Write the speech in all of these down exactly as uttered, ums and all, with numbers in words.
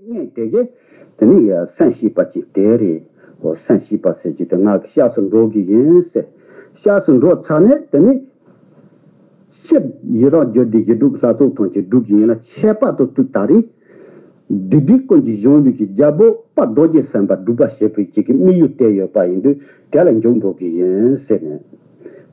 ཉན་དེ་གས་དེ་ནི་སེམས་ཤེས་པ་ཅིག་དེ་རེད། འོ་སེམས་ཤེས་པ་ཟེར་གྱི་དེ་ང་གི་སྐྱབས་སུ་འགྲོ་གི་ཡིན་ཟེར། སྐྱབས་སུ་འགྲོ་ཚར་ནས་དེ་ནི་ཕྱིར་ཡི་དྭགས་རྒྱུད་སྡེ་བཞི་དྲུག་ལྷ་ཚོགས་ཐམས་ཅད་སྒྲུབ་ཀྱི་ཡིན་ལ། ཁྱད་པར་དུ་དུས་ད་རེས་བདུད་སྡེ་ཀུན་གྱི་གཞོམ་པའི་གི་རྒྱལ་པོ་དཔལ་རྡོ་རྗེ་སེམས་དཔའ་སྒྲུབ་པ་བྱེད་པའི་ཅིག་གི་དམིགས་ཡུལ་དེ་ཡོད་པ་ཡིན་དུས་དེ་ལ་འཇུག་འགྲོ་གི་ཡིན་ཟེར་ནས།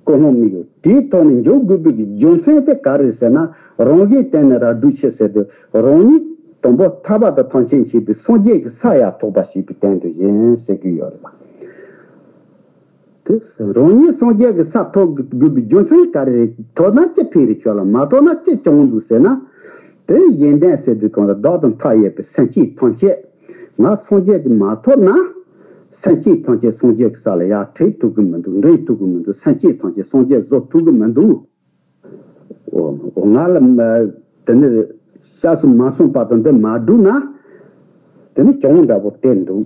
ཀུན་སློང་དམིགས་ཡུལ་དེའི་ཐོག་ནས་འཇུག་དགོས་པའི་གི་རྒྱུ་མཚན་དེ་ག་རེ་ཟེར་ན། རང་གཞན་བརྟེན་ནས་རབ་བསྒྲུབ་ཕྱིར་ཟེར་དུས་རང་ཉིད་དང་པོ་ཐར་པ་དང་ཐམས་ཅད་མཁྱེན་པའི་སངས་རྒྱས་ཀྱི་ས་ཡར་ཐོབ་པ་བྱེད་པའི་དོན་དུ་ཡིན་ཟེར་གྱི་ཡོད་རེད་པ། དེ་རང་ཉིད་སངས་རྒྱས་ཀྱི་ས་ཐོབ་དགོས་པའི་རྒྱུ་མཚན་ག་རེ་རེད། ཐོབ་ན་ཅི་ཕན་རེད་ཁྱོད་ལ། མ་ཐོབ་ན་ཅི་གྱོང་འདུག་ཟེར་ན། དེ་གཞན་དོན་ཟེར་དུས་གང་ལ་བདག་དང་མཐའ་ཡས་པའི་སེམས་ཅན་ཐམས་ཅད་ང་སངས་རྒྱས་ཀྱི་མ་ཐོབ་ན། སེམས་ཅན་ཐམས་ཅད་སངས་རྒྱས་ཀྱི་ས་ལ་ཡར་ཁྲིད་ཐུབ་ཀྱི་མི་འདུག་འདྲེན་ཐུབ་ཀྱི་མི་འདུག་སེམས་ཅན་ཐམས་ཅད་སངས་རྒྱས་བཟོ་ཐུབ་ཀྱི་མི་འདུག་འོ་ང་ལ་དེ་ནི་སྐྱབས་སུ་མ་སོང་བར་དུ་འདི་མ་བསྒྲུབས་ན། དེ་ནི་གྱོང་འདྲ་པོ་དེ་འདུག་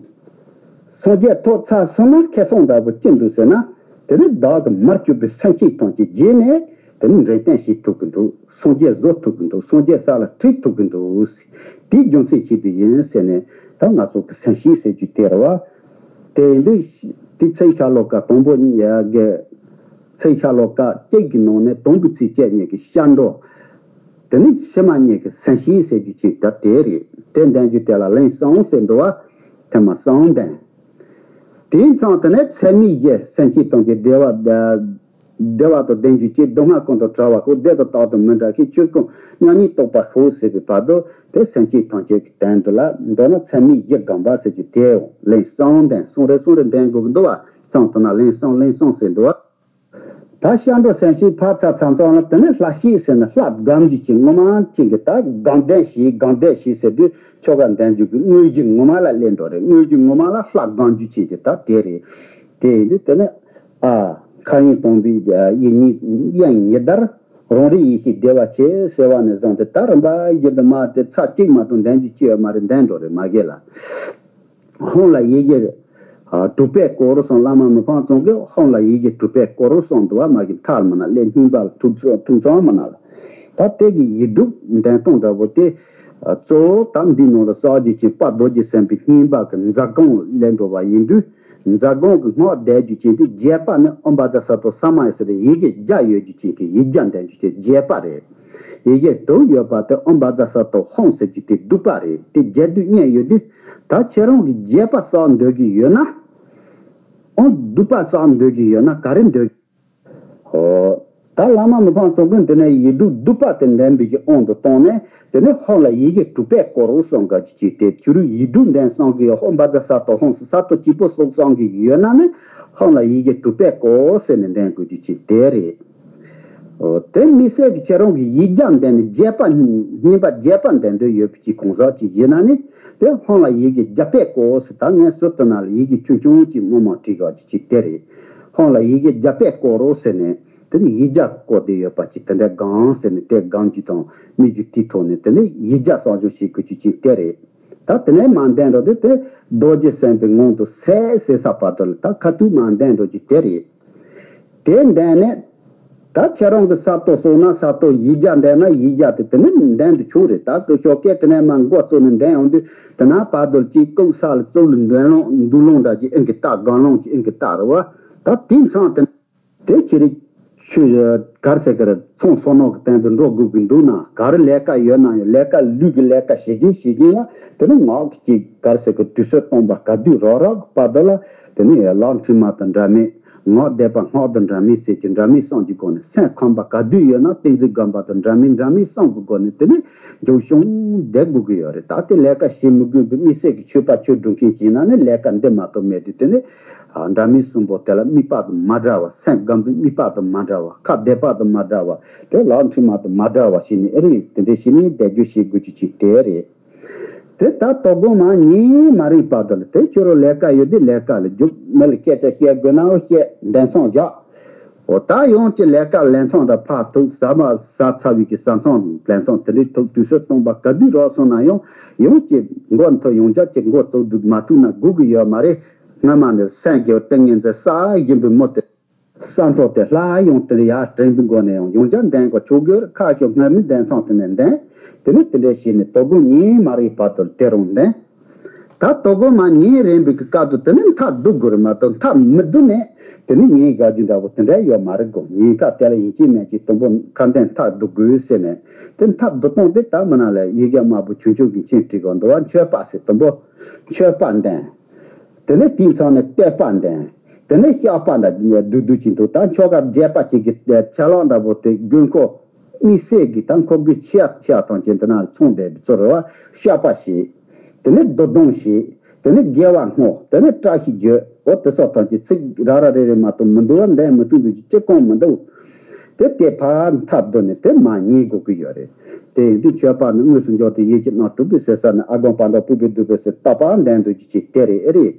སངས་རྒྱས་ཐོབ་ཚར་སོང་ན་ཁེ་བཟང་འདྲ་པོ་ཅི་འདུག་ཟེར་ན། དེ་ནི་བདག་གི་མར་གྱུར་པའི་སེམས་ཅན་ཐམས་ཅད་རྗེས་ནས་དེ་ནི་འདྲེན་སྟོན་བྱེད་ཐུབ་ཀྱི་འདུག་སངས་རྒྱས་བཟོ་ཐུབ་ཀྱི་འདུག་སངས་རྒྱས་ས་ལ་ཁྲིད་ཐུབ་ཀྱི་འདུག་དེའི་རྒྱུ་མཚན་བྱས་པས་ཡིན་ཟེར་ནས། ད་ང་ཚོ་གི་སེམས་ཤེས་ཟེར་རྒྱུ་དེ་རེད་བ། དེ་ཡིན་དུས་དེ་ཚེ་ཤ་ལོ་ཀ་དང་པོ་གཉིས་ཀྱི་ཚེ་ཤ་ལོ་ཀ་གཅིག་གི་ནང་ནས་དང་པོའི་ཚེ་གཅིག་གཉིས་ཀྱི་སྐྱབས་འགྲོ། དེ་ནི་ཕྱི་མ་གཉིས་ཀྱི་སེམས་ཤེས་ཟེར་རྒྱུ་ཅིག་ད་དེ་རེད། དེ་འདོན་རྒྱུ་དེ་ལ་ལན་གསུམ་ཟེར་འདུག་བ། ཐེངས་མ་གསུམ་འདོན། དེའི་མཚམས་དེ་ནས་ཚད་མེད་བཞི་སེམས་ཅན་ཐམས་ཅད་བདེ་བ་བདེ་བ་དང་ལྡན་རྒྱུ་ཅིག་སྡུག་བསྔལ་ཀུན་ཏུ་བྲལ་བ་ཤོག་བདེ་དང་རྟག་ཏུ་མི་འབྲལ་ཞིང་ཆོས་ཀུན་མཉམ་ཉིད་རྟོགས་པར་ཤོག་ཟེར་བའི་བར་དུ་དེ་སེམས་ཅན་ཐམས་ཅད་ཀྱི་དོན་དུ་ལ་མདོར་ན་ཚད་མེད་བཞི་བསྒོམ་པ་ཟེར་རྒྱུ་དེ་ལན་གསུམ་འདོན། གསུམ་རེ་གསུམ་རེ་འདོན་དགོས་ཀྱི་འདུག་བ། གཙང་དུ་ན་ལན་གསུམ་ལན་གསུམ་ཟེར་འདུག་བ། ད་སྐྱབས་འགྲོ་སེམས་ཤེས་ཕར་ཚར་ཚར་ཙང་ལ་དེ་ནས་ལྷ་ཤེས་ཟེར་ནས་ལྷ་སྒོམ་རྒྱུ་ཅིག་སྔོན་མ་ཅིག་གི་ད་སྒོམ་བཟླས་ཤིག་སྒོམ་བཟླས་ཤིག་ཟེར་དུས་ཆོ་ག་འདོན་རྒྱུ་གི་དངོས་གཞི་ངོ་མ་ལ་སླེབས་འགྲོ་རེད། དངོས་གཞི་ངོ་མ་ལ་ལྷ་སྒོམ་རྒྱུ་ཅིག་གི་ད་དེ་རེད། དེ་ཡིན་དུས་དེ་ནས་ཨ་མཁའ་དབྱིངས་སྟོང་པའི་དབྱིངས་ཉིད་དབྱིངས་ཉི་ཟླར་རང་རིག་ཡེ་ཤེས་བདེ་བ་ཆེ་ཟེར་བ་ནས་བཟུང་སྟེ་ད་རིམ་པ་བཞིན་དུ་མར་དེ་ཚར་གཅིག་མ་གཏོགས་འདོན་རྒྱུ་ཅི་ཡོད་མ་རེད། འདོན་འགྲོ་རེད་མ་གི་ལ། ཧཱུྃ་ལ་ཡིག་བརྒྱ་དྲུག་པས་བསྐོར་གསུངས། བླ་མ་མི་ཕམ་ཚང་གིས་ཧཱུྃ་ལ་ཡིག་བརྒྱ་དྲུག་པས་བསྐོར་གསུངས་འདུག་བ། མ་གི་མཐའ་ལ་མ་ན་ལས་སྙིང་པ་ལ་ཐུག་ཚོ་ཐུག་ཚང་མ་ན་ལ། ད་དེ་གི་ཡིག་དྲུག་འདོན་སྟངས་འདྲ་པོ་དེ། གཙོ་བོ་ད་འདི་ནང་ལ་གསལ་རྒྱུ་ཅན་དཔལ་རྡོ་རྗེ་སེམས་དཔའི་སྙིང་པ་གི་འཛབ་སྒོམ་སླེབས་འགྲོ་བ་ཡིན་དུས། འཛབ་སྒོམ་གི་སྔགས་བཟླས་རྒྱུ་ཅན་དེ་རྒྱས་པ་ནི་ཨོཾ་བཛྲ་སཏྭ་ས་མ་ཡ་ཟེར་ཏེ་ཡི་གེ་བརྒྱ་ཡོད་རྒྱུ་ཅན་གི་ཡིག་བརྒྱ་འདོན་རྒྱུ་ཅན་རྒྱས་པ་རེད། ཡི་གེ་དྲུག་ཡོད་པ་དེ་ཨོཾ་བཛྲ་སཏྭ་ཧཱུྃ་ཟེར་རྒྱུ་དེ་བསྡུས་པ་རེད། དེ་རྒྱས་བསྡུས་གཉིས་ཡོད་དུས། ད་ཁྱེད་རང་གིས་རྒྱས་པ་བསགས་འདོད་ཀྱི་ཡོད་ན། ཨོཾ་བསྡུས་པ་བསགས་འདོད་ཀྱི་ཡོད་ན་ག་རེ་འདོད། ཧོ། ད་བླ་མ་མི་ཕམ་ཚང་གིས་འདི་ནས་ཡིག་དྲུག་བསྡུས་པ་དེ་འདོན་པའི་གི་དབང་དུ་བཏང་ནས་དེ་ནས་ཧཱུྃ་ལ་ཡི་གེ་དྲུག་པས་བསྐོར་རོ་གསུངས་ག་ཅིག་ཅིག་དེ་ཁྱོད་རང་ཡིག་དྲུག་འདོན་བསམ་གི་ཡོད། ཨོཾ་བཛྲ་སཏྭ་ཧཱུྃ་ཟེར་ས་ཏོ་གཅིག་པོ་གསུངས་བསམ་གི་ཡོད་ན་ནི་ཧཱུྃ་ལ་ཡི་གེ་དྲུག་པས་བསྐོར་ཟེར་ནས་འདོན་དགོས་རྒྱུ་ཅིག་དེ་རེད། ཨོ། དེ་མི་སྲིད་གི་ཁྱེད་རང་གིས་ཡིག་བརྒྱ་འདོན་ནས་རྒྱས་པ་སྙིང་པ་རྒྱས་པ་འདོན་འདོད་ཡོད་པའི་ཅིག་གང་ཟག་ཅིག་ཡིན་ན་ནི། དེ་ཧཱུྃ་ལ་ཡི་གེ་བརྒྱ་པས་བསྐོར་ཟེར། ད་ངས་ཟུར་དུ་ན་ལ་ཡི་གེ་ཆུང་ཆུང་ཅིག་མང་མང་བྲིས་ག་ཅིག་ཅིག་དེ་རེད། ཧཱུྃ་ལ་ཡི་གེ་བརྒྱ་པས་བསྐོར་རོ་ཟེར་ནས་དེ་ནི་ཡིག་བརྒྱ་བསྐོར་ཏེ་ཡོད་པ་ཅིག་དེ་འདྲ་སྒོམ་ཟེར་ནས་དེ་སྒོམ་རྒྱུ་དང་སྨྲས་རྒྱུ་དེའི་ཐོག་ནས་དེ་ནི་ཡིག་བརྒྱ་བསགས་སྦྱོང་བྱེད་དགོས་རྒྱུ་ཅིག་དེ་རེད། ད་དེ་ནས་མར་འདོན་འགྲོ་དུས་དེ་རྡོ་རྗེ་སེམས་དཔའི་ངང་དུ་གསལ་ཟེར་ས་བར་དུ་ལ་ད་ཁ་ཐུག་མར་འདོན་འགྲོ་རྒྱུ་དེ་རེད། དེ་འདོན་ནས། ད་ཁྱེད་རང་གི་ས་ཏོ་གསུངས་ན་ས་ཏོ་ཡིག་བརྒྱ་འདོན་ན་ཡིག་བརྒྱ་དེ་དེ་ནི་འདོན་དུ་ཆུག་རེད། ད་ཁོས་ཞོགས་ཀས་དེ་ནས་མར་མགོ་བཙུགས་ནས་འདོན་ཡོང་དུས་དེ་ན་བར་དུ་ལ་ཅིག་ལྐུགས་ས་ལ་བཙུགས་ལ་འདོན་ལོང་འདུག་ལོང་འདྲ་ཅིག་ཨེ་གི་ལྟ་སྒོམ་ལོང་ཅིག་ཨེ་གི་ལྟ་རེད་བ། ད་དེ་མཚམས་དེ་དེ་ཁྱེད་རིག་ཆུ་གར་ཟེར་གི་རེད། ཚོང་སོ་ནོ་གི་སྟེང་དུ་འགྲོ་དགོས་ཀྱི་འདུག་ན་ག་རེ་ལས་ཀ་ཡོད་ན་ཡང་ལས་ཀ་ལུས་ཀྱི་ལས་ཀ་བྱེད་ཀྱིན་བྱེད་ཀྱིན་ལ་དེ་ནི་ངག་གི་ཅིག་གར་ཟེར་གི་དུས་ཚོད་སྟོང་པ་ག་དུས་རག་རག་གི་བར་དུ་ལ་དེ་ནི་ལག་མཐུན་མ་དང་འདྲ་མིན། ངག་བཟླས་པ་སྔགས་དང་འདྲ་མིན་ཟེར་གྱི་འདྲ་མིན་གསུམ་གྱི་སྒོ་ནས་སེམས་ཁམས་པ་ག་དུས་ཡོད་ན་ཏིང་འཛིན་སྒོམ་པ་དང་འདྲ་མིན་འདྲ་མིན་གསུམ་གྱི་སྒོ་ནས་དེ་ནི་འཇུག་སོང་བསྡད་དགོས་ཀྱི་ཡོད་རེད། ད་དེ་ལས་ཀ་བྱེད་མི་དགོས་པའི་དམིགས་བསལ་གྱི་ཆོས་པ་ཆོས་སྒྲུབ་མཁན་ཅིག་ཡིན་ན་ནི་ལས་ཀ་འདི་མ་གཏོགས་མེད་དུས་དེ་ནི་འདྲ་མིན་གསུམ་པོ་དེ་ལ་དམིགས་པ་དང་མ་འདྲ་བ། སེམས་སྒོམ་པའི་དམིགས་པ་དང་མ་འདྲ་བ། ཁ་བཟླས་པ་དང་མ་འདྲ་བ། དེ་ལག་མཐུན་མ་དང་མ་འདྲ་བ་བྱས་ནས་ཨེ་རེད། དེ་འདྲ་བྱས་ནས་བཟླས་བརྗོད་བྱེད་དགོས་རྒྱུ་ཅིག་དེ་རེད། དེ་ལྟར་དོ་དགོང་མ་ཉིན་མ་རིང་བར་དུ་ལ་དེ་ཁྱོད་རང་ལས་ཀ་ཡོད་དུས་ལས་ཀ་ལ་རྒྱུགས། མི་ལ་སྐད་ཆ་བཤད་དགོས་ནའང་བཤད། འདོན་སོང་རྒྱག་འོ་ད་ཡང་ཅི་ལས་ཀ་ལས་མཚམས་འདྲ་ཕར་ཐུག་ཟ་མ་ཟ་ཚར་བའི་གི་ཟ་མཚམས་ལས་མཚམས་དེ་འདྲའི་ཐུག་དུས་ཚོད་སྟོང་པ་ག་དུས་རག་སོང་ན་ཡང་ཡང་ཅི་མགོ་མཐོ་ཡང་བསྐྱར་ཅི་མགོ་བཙུགས་འདུག་མ་ཐུག་ན་སྒུག་གི་ཡོད་མ་རེད། སྔ་མ་ནས་སེམས་ཀྱི་ཏིང་ངེ་འཛིན་གསལ་བཞིན་པའི་མོ་དེ། ས་འཕྲོ་དེ་སླར་ཡང་དེ་ཡར་དྲན་པའི་སྒོ་ནས་ཡང་ཡང་བསྐྱར་འདོན་དགོས། ཆོས་གོས་ཁ་ཤོག་སྔ་མའི་འདོན་ཚང་དེ་ནས་འདོན། དེ་ནས་དེ་འདྲ་བྱས་ནས་དོ་དགོང་ཉིན་མ་རེད་བར་དུ་དེ་རུང་འདོན། ད་དོ་དགོང་མ་ཉིན་རན་པའི་གི་སྐབས་དུ་དེ་ནས་མཐའ་བསྡུ་དགོས་རེད་མ་གཏོགས། མཐའ་མི་བསྡུ་ནས་དེ་ནས་ཉིན་དགའ་རྒྱུ་འདྲ་པོ་དེ་འདྲ་ཡོད་མ་རེད་གོ། ཉིན་ཁ་དེ་ལ་ཡིན་གཅིག་མིན་གཅིག་དུམ་བུ་ཁ་འདོན་མཐའ་བསྡུ་དགོས་ཟེར་ནས། དེ་མཐའ་བསྡུ་སྟངས་དེ་ད་མི་ནང་ལ་ཡི་གེ་དམར་པོ་ཆུང་ཆུང་གི་མཆན་བྲིས་གོ་འདུག་བ། མཆོད་པ་ཟེར་དུམ་བུ་མཆོད་པ་འདོན། དེ་ནས་དེའི་མཚམས་ནས་བསྟོད་པ་འདོན། དེ་ནས་བཤགས་པ་འདྲ་བསྡུ་བསྡུ་གྱིན་འདུག་ད་ཆོ་ག་རྒྱས་པ་གཅིག་གི་ཆ་ལག་འདྲ་པོ་དེ་དགོས་མཁོ། དམིགས་བསལ་གྱི་ད་མཁོ་དགོས་ཆེ་ཡ་ཆེ་ཡ་ཐམས་ཅད་འདི་ན་ཚང་བསྡད་པའི་ཚོར་བ། བཤགས་པ་བྱེད། དེ་ནས་བསྡུ་སྡོམ་བྱེད། དེ་ནས་དགེ་བ་བསྔོ། དེ་ནས་བཀྲ་ཤིས་བརྗོད། འོ་དེ་སོགས་ཐམས་ཅད་ཚིག་ར་ར་རེ་རེ་མ་གཏོགས་མི་འདུག་བ། འདོན་མི་ཐུབ་འདུག་ཅི་གང་མི་འདུག་དེ་དེ་ཕར་མཐའ་བསྡུ་ནས་དེ་མར་ཉན་དགོས་ཀྱི་ཡོད་རེད། དེ་ཡིན་དུས་མཆོད་པ་ནི་དངོས་སུ་འཇོག་སྟེ་ཡིད་ཀྱིས་རྣམ་སྤྲུགས་པའི་ཟེར་ས་ནི་ཨ་དགོན་པ་འདྲ་སྤྲུལ་པའི་བསྡུས་པའི་ཟེར་བཏབ་པ་འདོན་འདུག་ཅི་ཅི་དེ་རེད། ཨེ་རེད།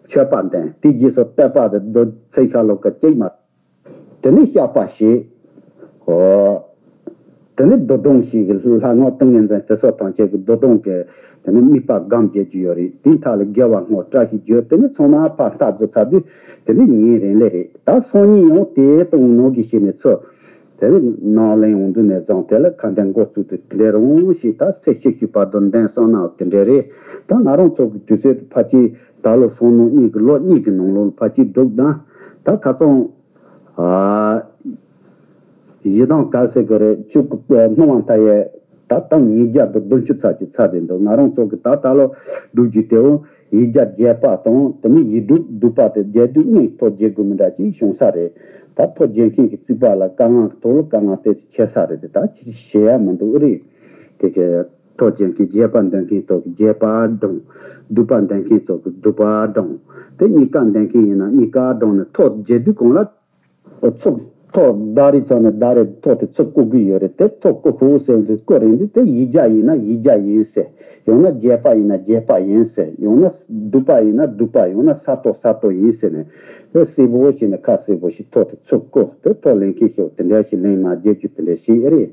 མཆོད་པ་འདོན། དེའི་རྗེས་སུ་བསྟོད་པ་དེ་བསྡུ་ཚིག་ཤ་ལོ་ཀ་གཅིག་མ། དེ་ནས་བཤགས་པ་བྱེད། ཨོ། དེ་ནས་བསྡུ་སྡོམ་ཞིག་གི་ལྷ་སྔགས་ཏིང་ངེ་འཛིན་དེ་སོགས་ཐམས་ཅད་ཀྱི་བསྡུ་སྡོམ་གྱི་དེ་ནས་དམིགས་པ་སྒོམ་བྱེད་ཀྱི་ཡོད་རེད། དེའི་མཐའ་ལ་དགེ་བ་བསྔོ། བཀྲ་ཤིས་བརྗོད། དེ་ནས་ཚང་མ་ཕར་མཐའ་རྫོགས་ཚར་དུས་དེ་ནས་ཉིན་རན་ལེ་རེད། ད་སང་ཉིན་ཡང་དེ་ལྟ་བུ་ནང་གི་ཞིག་ནས་ཚུར་དེ་ནས་ནང་ལེན་འོང་དུས་ནས་བཟུང་དེ་ལ་ཁ་འདོན་འགོ་བཙུགས་དུས་དེ་འདྲ་རུང་ཞིག་ད་ཚེས་བཅུ་བཞི་བར་དུ་འདོན་སོང་ན་དེ་འདྲ་རེད། ད་ང་རང་ཚོ་གི་དུས་ཚོད་ཕལ་ཆེར་ད་ལོ་སང་ལོ་གཉིས་ཀྱི་ལོ་གཉིས་ཀྱི་ནང་ལོགས་ལ་ཕལ་ཆེར་འགྲུབ་ན་ད་ཁ་སང་། ཨ། གཞི་གདངས་ག་ཟེར་གི་རེད། བཅུ་དགུ་སྣང་བ་མཐའ་ཡས་ད་དང་ཉིས་བརྒྱ་དང་བདུན་ཅུ་ཚར་གཅིག་ཚར་རེད་འདུག་ང་རང་ཚོ་གི་ད་ད་ལོ་སྒྲུབ་རྒྱུ་དེའང་ཡིག་བརྒྱ་རྒྱས་པ་དང་དེ་ནས་ཡིག་སྒྲུབ་བསྡུས་པ་དེ་རྒྱས་བསྡུས་གཉིས་ཐོག་རྒྱས་དགོས་མི་འདྲ་ཅིག་བྱུང་ས་རེད། ད་ཐོག་རྒྱས་མཁན་གྱི་རྩིས་པ་ལ་དཀའ་ངལ་གྱི་ཐོག་ལ་དཀའ་ངལ་ཏོག་ཙམ་ཆེ་ས་རེད་དེ། ད་ཅི་ཞིག་བྱེད་ཡ་མི་འདུག་ཨེ་རེད། དེ་གི་ཐོག་རྒྱན་གྱི་རྒྱས་པ་འདོན་མཁན་ཚོ་གི་རྒྱས་པ་བགྲང་། བསྡུས་པ་འདོན་མཁན་ཚོ་གི་བསྡུས་པ་བགྲང་། དེ་གཉིས་ཀ་འདོན་མཁན་ཡིན་ན་གཉིས་ཀ་བགྲང་ནས་ཐོག་རྒྱས་བསྡུས་གང་ལ། ཚུགས་ཐོག་ཟླ་རེ་ཚོ་ནས་ཟླ་རེ་ཐོག་དེ་ཚུགས་བཀོད་ཀྱི་ཡོད་རེད། དེ་ཐོག་བཀོད་ཤོག་ཟེར་དུས་བཀོད་རན་དུས་དེ་ཡིག་བརྒྱ་ཡིན་ན་ཡིག་བརྒྱ་ཡིན་ཟེར། ཡང་ན་རྒྱས་པ་ཡིན་ན་རྒྱས་པ་ཡིན་ཟེར། ཡང་ན་བསྡུས་པ་ཡིན་ན་བསྡུས་པ། ཡང་ན་ས་ཐོག་ས་ཐོག་ཡིན་ཟེར་ནས་དེ་གསལ་པོ་བྱས་ནས་ཁ་གསལ་པོ་ཞིག་ཐོག་དེ་ཚུགས་བཀོད། དེ་ཐོག་ལེན་མཁན་ཞིག་དེ་འདྲ་ཞིག་ལེན་མ་བརྗེད་རྒྱུ་དེ་འདྲ་ཞིག་ཨེ་རེད།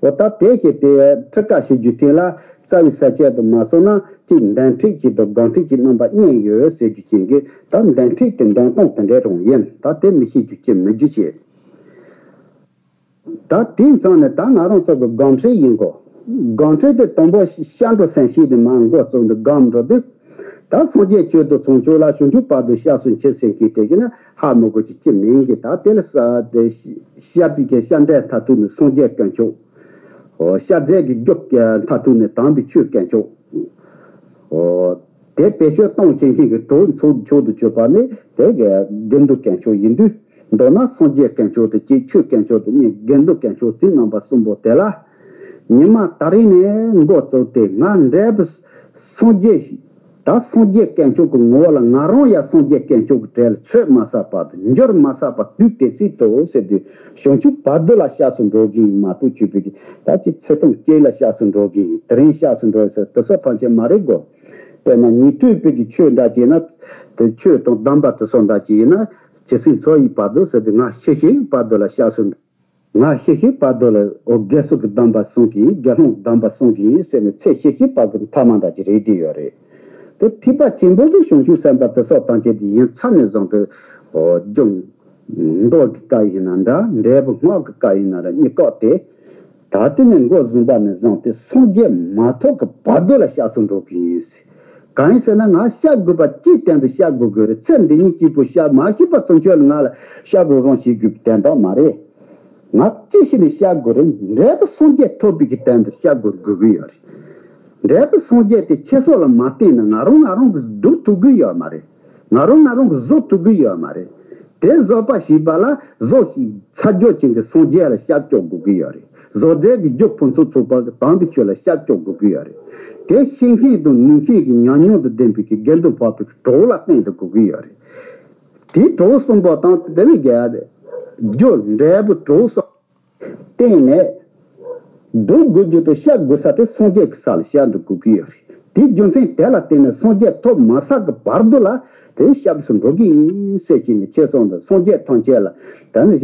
འོ་ད་དེ་བྱས་ཏེ་ཁྲིད་ཀ་བྱེད་རྒྱུ་དེ་ལ་རྩ་བའི་ས་བཅད་དུ་མ་སོང་ན་གཅིག་འདོན་ཁྲིད་ཀྱི་དང་སྒོམ་ཁྲིད་ཀྱི་རྣམ་པ་གཉིས་ཡོད་ཟེར་རྒྱུ་ཅན་གྱི་ད་འདོན་ཁྲིད་དེ་འདོན་སྟངས་དེ་འདྲ་རང་ཡིན། ད་དེ་མི་ཤེས་རྒྱུ་ཅན་མི་རྒྱུ་བྱེད། ད་དེའི་མཚམས་ནས་ད་ང་རང་ཚོ་གི་སྒོམ་ཁྲིད་ཡིན་གོ། སྒོམ་ཁྲིད་དེ་དང་པོ་སྐྱབས་འགྲོ་སེམས་བསྐྱེད་དེ་མར་འགོ་བཙུགས་འདུག་སྒོམ་འགྲོ་དུས། ད་སངས་རྒྱས་བཅོས་དུ་ཚོང་ཆོག་ལ་བྱང་ཆུབ་བར་དུ་སྐྱབས་སུ་མཆི་ཟེར་མཁན་དེ་གི་ན་ཧ་མི་གོ་ཅི་ཅི་མིན་གི། ད་དེ་ལ་ས་དེ་བཤད་པའི་གི་སྐྱབས་འགྲོའི་མཐར་ཐུག་ནི་སངས་རྒྱས་དཀོན་མཆོག་ཨོ། སྐྱབས་རྫས་ཀྱི་རྒྱུ་མཐར་ཐུག་ནི་དམ་པའི་ཆོས་དཀོན་མཆོག་ཨོ། དེ་བེད་སྤྱོད་གཏོང་བྱེད་མཁན་གྱི་གྲོགས་མཆོག་མཆོག་ཏུ་གྱུར་པ་ནི་དེ་གི་དགེ་འདུན་དཀོན་མཆོག་ཡིན་དུས། མདོར་ན་སངས་རྒྱས་དཀོན་མཆོག་དེ་གཅིག་ཆོས་དཀོན་མཆོག་དེ་གཉིས་དགེ་འདུན་དཀོན་མཆོག་དེ་རྣམ་པ་གསུམ་པོ་དེ་ལ། ཉི་མ་ད་རིང་ནས་འགོ་བཙུགས་ཏེ་ང་འབྲས་བུ་སངས་རྒྱས་ཤིག་ད་སངས་རྒྱས་དཀོན་མཆོག་གི་ངོ་བོ་ལ་ང་རང་ཡང་སངས་རྒྱས་དཀོན་མཆོག་གི་གྲལ་ལ་ཚུད་མ་ཚར་བར་དུ། འགྱུར་མ་ཚར་བར་དུས་དེ་སྲིད་དུ་ཟེར་དུས་བྱང་ཆུབ་བར་དོ་ལ་སྐྱབས་སུ་འགྲོ་གི་ཡིན་མ་གཏོགས་ཆོས་པའི་གི་ད་ཅི་ཚེ་ཐུང་གཅིག་ལ་སྐྱབས་སུ་འགྲོ་གི་ཡིན། དེ་རིང་སྐྱབས་སུ་འགྲོ་ཟེར་དེ་སོགས་ཐམས་ཅད་མ་རེད་གོ། དཔེར་ན་ཉན་ཐོས་པའི་གི་ཆོས་འདྲ་བྱས་ན། དེ་ཆོས་དང་སྡོམ་པ་དེ་སོགས་འདྲ་བྱས་ན་ཇི་སྲིད་འཚོ་ཡི་བར་དུ་ཟེར་དུས་ང་ཤི་ཤི་བར་དོ་ལ་སྐྱབས་སུ། ང་ཤི་ཤི་བར་དོ་ལ་འོ་དགེ་ཚུལ་གྱི་སྡོམ་པ་སྲུང་གི་ཡིན། དགེ་སློང་གི་སྡོམ་པ་སྲུང་གི་ཡིན་ཟེར་ནས་ཚེ་ཤི་ཤི་བར་གྱི་མཐའ་མ་འདྲ་ཅིག་རེད་བསྡད་ཡོད་རེད། དེ་ཐེག་པ་ཆེན་པོ་གི་བྱང་ཆུབ་སེམས་དཔའ་དེ་སོགས་ཐམས་ཅད་དེ་ཡིན་ཚར་ནས་བཟུང་སྟེ། འོ་རྒྱུ་མདོ་གི་བཀའ་ཡིན་ན་འདྲ། འབྲས་བུ་སྔགས་ཀྱི་བཀའ་ཡིན་ན་ར་གཉིས་ཀ་དེ། ད་དེ་ནས་འགོ་བཟུང་བ་ནས་བཟུང་སྟེ་སངས་རྒྱས་མ་ཐོབ་ཀྱི་བར་དོ་ལ་སྐྱབས་སུ་འགྲོ་གི་ཡིན་ཟེར། གང་ཡིན་ཟེར་ན་ང་སྐྱབས་དགོས་པ་ཅིའི་སྟེང་དུ་སྐྱབས་དགོས་དགོས་རེད། ཚེ་འདི་ཉིད་གཅིག་པུ་སྐྱབས་མ་ཤེས་པ་ཚུན་ཆད་ལ་ང་ལ་སྐྱབས་དགོས་རང་བྱེད་དགོས་པའི་དོན་དག་མ་རེད། ང་ཅི་ཞིག་ནས་སྐྱབས་དགོས་རེད། འབྲས་བུ་སངས་རྒྱས་ཐོབ་པའི་གི་དོན་དུ་སྐྱབས་དགོས་དགོས་ཀྱི་ཡོད་རེད། འབྲས་བུ་སངས་རྒྱས་དེ་ཁྱེད་སོགས་ལ་མ་བསྟན་ན་ང་རང་ང་རང་གིས་སྒྲུབ་ཐུབ་ཀྱི་ཡོད་མ་རེད། ང་རང་ང་རང་གིས་བཟོ་ཐུབ་ཀྱི་ཡོད་མ་རེད། དེ་བཟོ་བ་ཞེས་པ་ལ་བཟོ་ཞིང་ཚ་རྒྱུ་ཅན་གྱི་སངས་རྒྱས་ལ་སྐྱབས་བཅོལ་དགོས་ཀྱི་ཡོད་རེད། བཟོ་རྫས་ཀྱི་རྒྱུ་ཕུན་སུམ་ཚོགས་པ་གི་དམ་པའི་ཆོས་ལ་སྐྱབས་བཅོལ་དགོས་ཀྱི་ཡོད་རེད། དེ་ཤེས་མཁན་དང་ནུས་མཁན་གྱི་ཉམས་མྱོང་དང་ལྡན་པའི་གི་དགེ་འདུན་འཕགས་པའི་གྲོགས་ལ་བསྟེན་དུ་དགོས་ཀྱི་ཡོད་རེད། དེའི་གྲོགས་གསུམ་པོ་དང་དེ་ནས་རྒྱལ་རྒྱུ་འབྲས་བུ་གྲོགས་གསུམ། བརྟེན་ནས། སྒྲུབ་དགོས་རྒྱུ་དང་བཤད་དགོས་ས་དེ་སངས་རྒྱས་ཀྱི་ས་ལ་བཤད་འདུག་དགོས་ཀྱི་ཡོད་རེད། དེའི་རྒྱུ་མཚན་དེ་ལ་བརྟེན་ནས་སངས་རྒྱས་ཐོབ་མ་ཚར་གི་བར་དུ་ལ་དེ་སྐྱབས་སུ་འགྲོ་གི་ཡིན་ཟེར་གྱི་ནས་ཁྱེད་སོང་དུ་སངས་རྒྱས་ཐམས་ཅད་ལ་ད་ནི་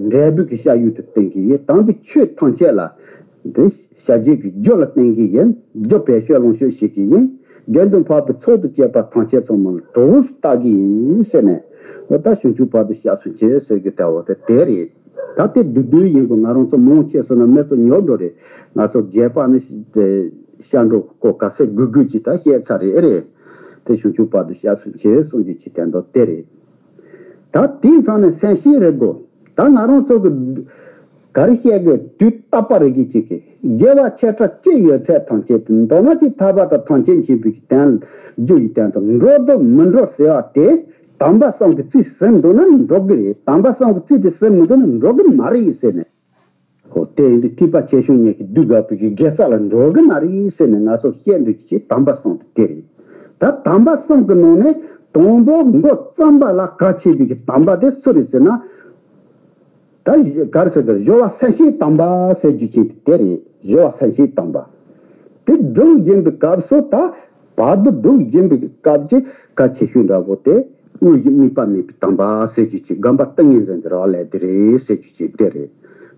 འབྲས་བུ་གི་བཤད་ཡུལ་དུ་བསྟན་གྱི་ཡིན། དམ་པའི་ཆོས་ཐམས་ཅད་ལ་དེ་བཤད་བྱེད་ཀྱི་རྒྱུ་ལ་བསྟན་གྱི་ཡིན། རྒྱུ་བེད་སྤྱོད་ལོངས་སྤྱོད་བྱེད་ཀྱི་ཡིན། དགེ་འདུན་འཕགས་པའི་ཚོགས་དང་བཅས་པ་ཐམས་ཅད་ཚང་མ་ལ་གྲོགས་སུ་བལྟ་གི་ཡིན་ཟེར་ནས། འོ་ད་བྱང་ཆུབ་བར་དུ་གཤེགས་སུ་མཆི་ཟེར་གི་ལྟ་བུ་དེ་དེ་རེད། ད་དེ་བསྡུས་བསྡུས་ཡིན་གི། ང་རང་ཚོ་མང་ཆེ་སོང་ན་མི་ཚོ་ཉོབ་འགྲོ་རེད། ང་ཚོ་རྒྱས་པ་ནི་ཤ་འགྲོ་གོ་ག་ཚད་དགོས་དགོས་ཀྱི་ད་བཤད་ཚར་རེད། ཨེ་རེད། དེ་བྱང་ཆུབ་བར་དུ་གཤེགས་སུ་མཆི་གསུང་རྒྱུ་ཅིག་དེ་འདྲ་དེ་རེད། ད་དེའི་མཚམས་ནས་སེམས་བསྐྱེད་རེད་གོ། ད་ང་རང་ཚོ་གི་ག་རེ་བཤད་དགོས། དུས་རྟག་པ་རེ་གི་ཅིག་གི་དགེ་བ་ཆེ་ཕྲ་ཅི་ཡོད་ཚད་ཐམས་ཅད་དེ་མདོར་ན་ཅིག་ཐར་པ་དང་ཐམས་ཅད་མཁྱེན་པའི་གི་དོན་རྒྱུ་ཡི་དོན་དུ་འགྲོ་འདུག་མི་འགྲོ་ཟེར་བ་དེ་དམ་པ་གསུམ་གི་རྩིས་ཟིན་འདུག་ན་འགྲོ་གི་རེད། དམ་པ་གསུམ་གི་རྩིས་དེ་ཟིན་མི་འདུག་ན་འགྲོ་གི་མ་རེད་ཟེར་ནས། ཧོ་དེ་ཡིན་དུས་ཐེག་པ་ཆེ་ཆུང་གཉིས་ཀྱི་བསྡུས་དགོས་པའི་གི་དགེ་རྩ་ལ་འགྲོ་གི་མ་རེད་ཟེར་ནས་ང་ཚོ་བཤད་འདོད་ཀྱི་དམ་པ་གསུམ་དེ་དེ་རེད། ད་དམ་པ་གསུམ་གི་ནང་ནས་དང་པོ་འགོ་བརྩམས་པ་ལ་གལ་ཆེ་བའི་གི་དམ་པ་དེ་སུ་རེད་ཟེར་ན། ད་ག་རེ་ཟེར་དགོས། སྦྱོར་བ་སེམས་བསྐྱེད་དམ་པ་ཟེར་རྒྱུ་ཅིག་དེ་རེད། སྦྱོར་བ་སེམས་བསྐྱེད་དམ་པ། དེ་སྒྲུབ་བཞིན་པའི་སྐབས་སུ་ད་བར་དུ་སྒྲུབ་བཞིན་པའི་སྐབས་ཀྱི་གལ་ཆེ་ཤོས་འདྲ་པོ་དེ་དངོས་གཞི་དམིགས་པ་མེད་པའི་དམ་པ་ཟེར་རྒྱུ་ཅིག་སྒོམ་པ་ཏིང་ངེ་འཛིན་གྱི་རང་ལས་དེ་རེད་ཟེར་རྒྱུ་ཅིག་དེ་རེད།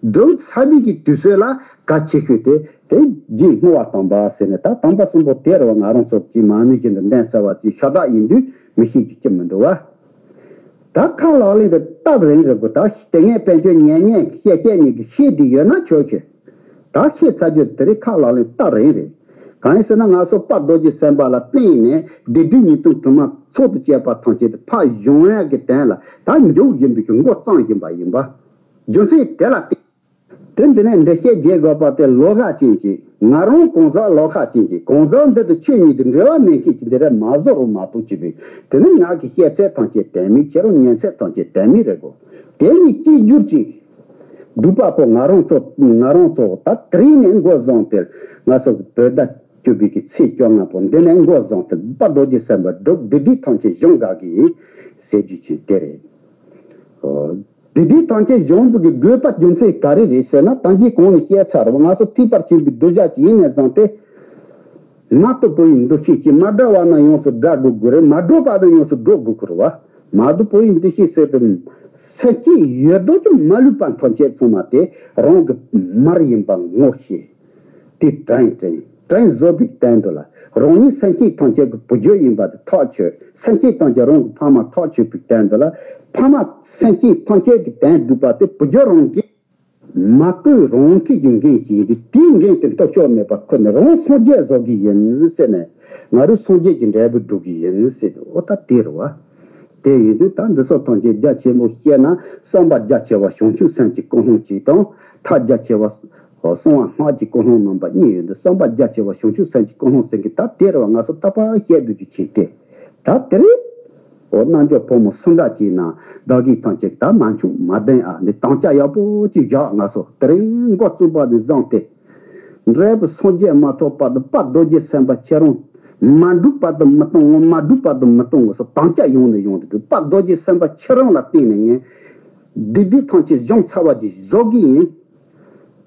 སྒྲུབ་ཚར་བའི་གི་དུས་ཚོད་ལ་གལ་ཆེ་ཤོས་དེ་དེ་རྗེས་བསྔོ་བ་དམ་པ་ཟེར་ནས། ད་དམ་པ་གསུམ་པོ་དེ་རུ་ང་རང་ཚོ་གིས་མ་ཎི་བཞིན་དུ་འདོན་ཚར་བ་ཅིག་ཤ་སྟག་ཡིན་དུས་མི་ཤེས་རྒྱུ་ཅི་མི་འདུག་བ། ད་ཁ་ལག་ལེན་དུ་སྟབས་རིང་རེད་གོ། ད་དེ་སྔའི་དཔལ་འབྱོར་ཉན་ཉན་བཤད་བཤད་ཉན་གྱི་ཤེས་བསྡད་ཡོད་ན་ཆོག་ཤེས། ད་ཤེས་ཚར་རྒྱུ་དེ་རིང་ཁ་ལག་ལེན་སྟབས་རིང་རེད། གང་ཡིན་ཟེར་ན་ང་ཚོ་དཔལ་རྡོ་རྗེ་སེམས་དཔའ་ལ་བརྟེན་ནས་སྡིག་སྒྲིབ་ཉེས་ལྟུང་དྲི་མ་ཚོགས་དང་བཅས་པ་ཐམས་ཅད་དེ་ཕར་སྦྱང་ཡག་གི་དོན་ལ་ད་འཇུག་བཞིན་པའི་གི་འགོ་བརྩམས་བཞིན་པ་ཡིན་པ། རྒྱུ་མཚན་དེ་ལ་བརྟེན། དེ་འདི་ནས་འགྲེལ་བཤད་རྒྱག་དགོས་པ་དེ་ལོགས་ཀ་ཅན་གྱི། ང་རང་གང་ཟག་ལོགས་ཀ་ཅན་གྱི། གང་ཟག་འདི་དང་ཆོས་ཉིད་དུ་འབྲེལ་བ་མེད་མཁན་གྱི་འདི་རེད་མ་བཟོ་རོགས་མ་གཏོགས་ཅི་བས། དེ་ནི་ང་གི་བཤད་ཚད་ཐམས་ཅད་དོན་མེད། ཁྱེད་རང་ཉན་ཚད་ཐམས་ཅད་དོན་མེད་རེད་གོ། དེ་ནི་གཅིག་གྱུར་གྱི་སྒྲུབ་པ་པོ་ང་རང་ཚོ། ང་རང་ཚོ་ད་དེ་རིང་ནས་འགོ་བཟུང་སྟེ་ང་ཚོ་གི་བོད་ཟླ་བཅུ་པའི་གི་ཚེས་བཅོ་ལྔ་པོ་འདི་ནས་འགོ་བཟུང་སྟེ་དཔལ་རྡོ་རྗེ་སེམས་དཔའི་སྒྲུབ་སྡིག་སྒྲིབ་ཐམས་ཅད་སྦྱོང་དགོས་ཀྱི་ཡིན་ཟེར་རྒྱུ་ཅིག་དེ་རེད། ཨོ། སྡིག་སྒྲིབ་ཐམས་ཅད་སྦྱོང་བའི་དགོས་པ་རྒྱུ་མཚན་ག་རེ་རེད་ཟེར་ན། ད་གིན་གོང་ནས་བཤད་ཚར་བ། ང་ཚོ་ཐེག་པ་ཆེན་པོའི་གདུལ་བྱ་ཅིག་ཡིན་ནས་བཟུང་སྟེ། མ་རྟོགས་པ་ཡི་འདུ་ཤེས་ཀྱིས་མ་བསྒྲལ་བ་ན་ཡོངས་སུ་བསྒྲལ་དགོས་ཀྱི་རེད། མ་གྲོལ་བ་ན་ཡོངས་སུ་གྲོལ་དགོས་ཀྱི་རེད་བ། མ་རྟོགས་པ་ཡི་འདུ་ཤེས་ཟེར་དུས་སེམས་ཅན་ཡོད་དོ་ཅོག་མ་ལུས་པ་ཐམས་ཅད་ཚང་མ་དེ་རང་གི་མར་ཡིན་པ་ངོ་ཤེས། དེ་དྲིན་དྲིན་དྲིན་གཟོ་བའི་དོན་དུ་ལ། རང་ཉིད་སེམས་ཅན་ཐམས་ཅད་ཀྱི་བུ་རྒྱུད་ཡིན་པ་དེ་ཐག་ཆོད། སེམས་ཅན་ཐམས་ཅད་རང་གི་ཕ་མ་ཐག་ཆོད་པའི་དོན་དུ་ལ། ཕ་མ་སེམས་ཅན་ཐམས་ཅད་ཀྱི་དོན་སྒྲུབ་པ་དེ་བུ་རྒྱུད་རང་གི་མ་བསྐུལ་རང་ཁྲིད་ཀྱི་འགན་ཅིག་ཡིན་ཏེ། དེའི་འགན་དེ་མཐོ་ཤོས་མེད་པར་ཁུར་ནས་རང་སངས་རྒྱས་བཟོ་གི་ཡིན་ཟེར་ནས། ང་རང་སངས་རྒྱས་ཀྱི་འབྲས་བུ་སྒྲུབ་གི་ཡིན་ཟེར། འོ་ད་དེ་རེད་བ། དེ་ཡིན་དུས་ད་འདི་ཚོ་ཐམས་ཅད་རྒྱ་ཆེན་པོ་བཤད་ན། བསམ་པ་རྒྱ་ཆེ་བ་བྱང་ཆུབ་སེམས་ཀྱི་ཀུན་སློང་གཅིག་དང་། མཐའ་རྒྱ་ཆེ་བ་གསང་བ་སྔགས་ཀྱི་ཀུན་སློང་རྣམ་པ་གཉིས་ཡོད་འདུག། བསམ་པ་རྒྱ་ཆེ་བ་བྱང་ཆུབ་སེམས་ཀྱི་ཀུན་སློང་ཟེར་གི། ད་དེ་རེད་བ། ང་ཚོ་ད་ཕར་བཤད་དུས་ཀྱི་ཆེད་དེ། ད་དེ་རེད། འོ་རྣལ་འབྱོར་ཕོ་མོ་སུ་འདྲ་ཅིག་ན་བདག་གིས་ཐམས་ཅད་ད་མ་འཆུག་མ་བདེན་ཨ། འདི་དམ་བཅའ་ཡག་པོ་ཅིག་བཞག། ང་ཚོ་དེ་རིང་འགོ་བཙུགས་པ་ནས་བཟུང་སྟེ། འབྲས་བུ་སངས་རྒྱས་མ་ཐོབ་བར་དུ་དཔལ་རྡོ་རྗེ་སེམས་དཔའ་ཁྱེད་རང་མ་སྒྲུབ་བར་དུ་མི་གཏོང་ངོ་། མ་སྒྲུབ་བར་དུ་མི་གཏོང་ངོ་སོགས་དམ་བཅའ་ཡོང་ནས་ཡོང་དུ་འགྲོ། དཔལ་རྡོ་རྗེ་སེམས་དཔའ་ཁྱེད་རང་ལ་བརྟེན་ནས་ངས་སྡིག་སྒྲིབ་ཐམས་ཅད་སྦྱོང་ཚར་བ་ཅིག་བཟོ་གི་ཡིན།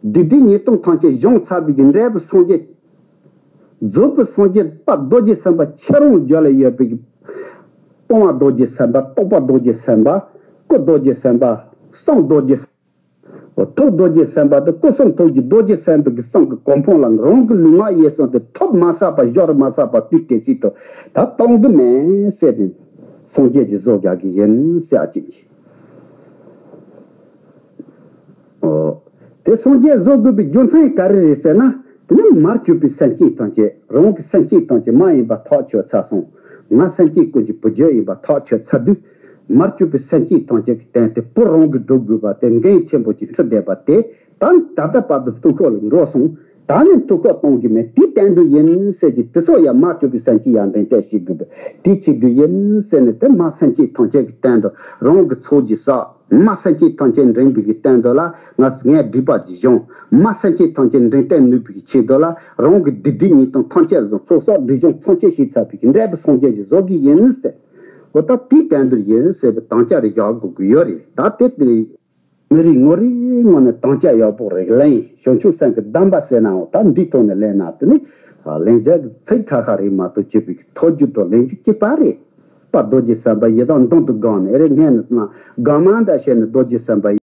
སྡིག་སྒྲིབ་ཉེས་ལྟུང་ཐམས་ཅད་སྦྱོང་ཚར་བའི་གི་འབྲས་བུ་སངས་རྒྱས། རྫོགས་པའི་སངས་རྒྱས་དཔལ་རྡོ་རྗེ་སེམས་དཔའ་ཁྱེད་རང་རྒྱུད་ལ་ཡོད་པའི་གི་སྤོང་བ་རྡོ་རྗེ་སེམས་དཔའ། རྟོགས་པ་རྡོ་རྗེ་སེམས་དཔའ། སྐུ་རྡོ་རྗེ་སེམས་དཔའ། གསུང་རྡོ་རྗེ། ཐུགས་རྡོ་རྗེ་སེམས་དཔའ་དེ་སྐུ་གསུང་ཐུགས་ཀྱི་རྡོ་རྗེ་སེམས་དཔའི་གི་གསུང་གི་གོ་འཕང་ལ་རང་གི་ལུས་ངག་ཡིད་གསུམ་དེ་ཐོབ་མ་ཟད་པ་སྦྱོར་མ་ཟད་པ་དུས་དེ་སྲིད་དུ་ད་གཏོང་གི་མེད་ཟེར་ཏེ་སངས་རྒྱས་ཀྱི་བཟོ་རྒྱག་གི་ཡིན་ཟེར་ཨ་ཅིག་གིས། ཨོ། དེ་སངས་རྒྱས་བཟོ་དགོས་པའི་རྒྱུ་མཚན་ག་རེ་རེད་ཟེར་ན། དེ་ནི་མར་གྱུར་པའི་སེམས་ཅན་ཐམས་ཅད་རང་གི་སེམས་ཅན་ཐམས་ཅད་མ་ཡིན་པ་ཐག་ཆོད་ཚར་སོང་། ང་སེམས་ཅན་ཀུན་གྱི་བུ་རྒྱུད་ཡིན་པ་ཐག་ཆོད་ཚར་དུས། མར་གྱུར་པའི་སེམས་ཅན་ཐམས་ཅད་ཀྱི་དོན་དེ་བུ་རང་གིས་སྒྲུབ་དགོས་པ་དེ་འགན་ཆེན་པོ་ཅིག་འཁྲི་བསྡད་པ་དེ། ད་ད་ལྟ་བར་དུ་ཐུགས་ཁུར་ལ་འགྲོ་སོང་། ད་ནི་ཐུགས་ཁུར་གཏོང་རྒྱུ་མེད། དེའི་དོན་དུ་ཡིན་ཟེར་གྱི་དེ་ཚོ་ཡང་མར་གྱུར་པའི་སེམས་ཅན་ཡར་འདྲེན་གཏད་བྱེད་དགོས་པས། དེའི་ཆེད་དུ་ཡིན་ཟེར་ནས། དེ་མ་སེམས་ཅན་ཐམས་ཅད་ཀྱི་དོན་དུ་རང་གི་ཚོགས་ཀྱི་བསགས། མ་སེམས་ཅན་ཐམས་ཅད་འདྲེན་པའི་གི་དོན་དུ་ལ་ང་ངས་སྒྲིབ་པ་གྱི་སྦྱོང་། མ་སེམས་ཅན་ཐམས་ཅད་འདྲེན་གཏད་ནུས་པའི་གི་ཆེད་དུ་ལ་རང་གི་སྡིག་སྒྲིབ་ཉེས་ལྟུང་ཐམས་ཅད་བཟུང་། ཚོགས་བསགས་སྒྲིབ་སྦྱོང་ཐམས་ཅད་བྱས་ཚར་བའི་གི་འབྲས་བུ་སངས་རྒྱས་ཀྱི་བཟོ་གི་ཡིན་ཟེར། འོ་ད་དེའི་དོན་དུ་ཡིན་ཟེར་བའི་དམ་བཅའ་རེ་བཞག་དགོས་ཀྱི་ཡོད་རེད། ད་དེ་དེ་མི་རེ་ངོ་རེ་ངོ་ནས་དམ་བཅའ་ཡག་པོ་རེ་ལེན། བྱང་ཆུབ་སེམས་ཀྱི་གདམས་པ་ཟེར་ནའང་ད་འདིའི་ཐོག་ནས་ལེན་ན། དེ་ནི་ལན་བརྒྱ་གི་ཚིག་ཁ་ཁ་རེད་མ་གཏོགས་བྱེད་པའི་ཐོག་རྒྱུ་དང་ལེན་རྒྱུ་གཅིག་པ་རེད། དཔལ་རྡོ་རྗེ་སེམས་དཔའ་ཡི་དམ་མདུན་དུ་བསྒོམས་ནས། ཨེ་རེད། སྔས་ནས་ན་དགའ་མ་འདྲ་བྱས་ནས་རྡོ་རྗེ་སེམས་དཔའ།